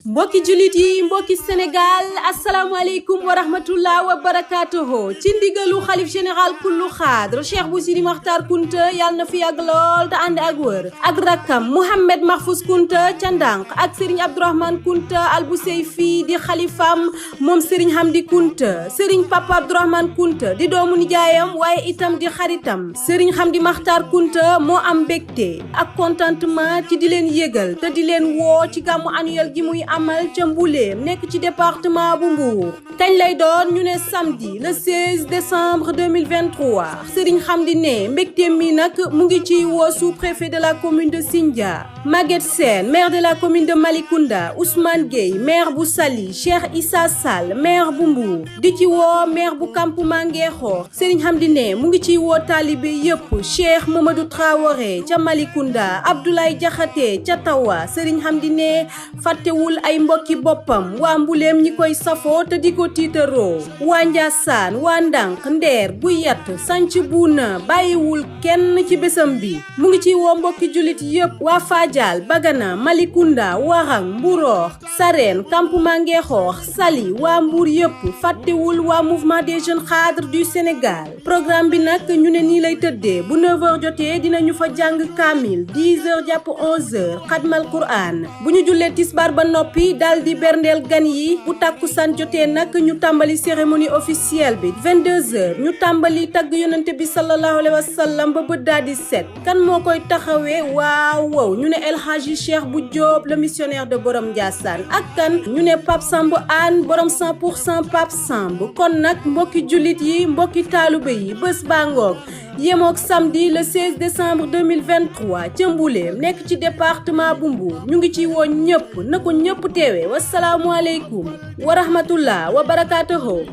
mbokki julit yi mbokki Sénégal asalaamaaleykum wa rahmatullah wa barakatuhu ci ndigalu xalif général kullu xaadr Cheikh Bou Sidi Makhtar Kounta yàlla na fi yàgg lool te ànd ak wër ak rakkam Mouhamed Mahfous Kounta ca Ndànk ak Serigne Abdourahmane Kounta Al Bouseyfi di xalifam moom Serigne Hamdi Kounta Serigne Papa Abdourahmane Kounta di doomu nijaayam waaye itam di xaritam Serigne Hamdi Makhtar Kounta moo am mbégte ak contentement ci di leen yëgal te di leen woo ci gàmmu annuel gi muy amal ca Mbouleem nekk ci département bu Mbour kañ lay doon ñu ne samedi le 16 décembre 2023 Serigne Hamdi ne mbégteem mi nag mu ngi ci woo sous-préfet de la commune de Sindia Maguette Sène maire de la commune de Malicounda Ousmane Gueye maire bu Saly Cheikh Issa Sall maire bu Mbour di ci woo maire bu campement Ngexoor Serigne Hamdi ne mu ngi ci woo taalibe yëpp Cheikh Mamadou Traoré ca Malicounda Abdoulaye Diakhaté ca Tawa Serigne Hamdi ne fàttewul ay mbokki boppam waa Mbouleem ñi koy safoo te di ko tiitaroo waa Ndiassane waa Ndank Ndeer Guyat Sanc Buuna bàyyiwul kenn ci bésam bi mu ngi ci woo mbokki julit yëpp waa Fadial Bagana Malicounda Warang Mburoox Sarène campement Ngexoox Saly waa Mbour yëpp fàttewul waa mouvement des jeunes cadres du Sénégal programme bi nag ñu ne nii lay tëddee bu 9h jotee dinañu fa jàng kaamil 10h jàpp 11h xadmal Qur'an bu ñu jullee tisbaar ba noppi daal di berndeel gan yi bu tàkkusaan jotee nag ñu tàmbali cérémonie officielle bi 22h ñu tàmbali tagg yonente bi sallallahu alayhi wa sallam ba bët daal di set kan moo koy taxawee waaw ñu ne El Hadji Cheikh Bou Diop le missionnaire de borom Ndiassane ak kan ñu ne Pape Samb Anne borom 100% Pape Samb kon nag mbokki jullit yi mbokki taalube yi bés baa ngoog yemook samedi le 16 décembre 2023 ca Mbouleem nekk ci département bu Mbour ñu ngi ci woo ñëpp na ko ñëpp teewee wasalaamualeykum wa rahmatullah wa barakatuhu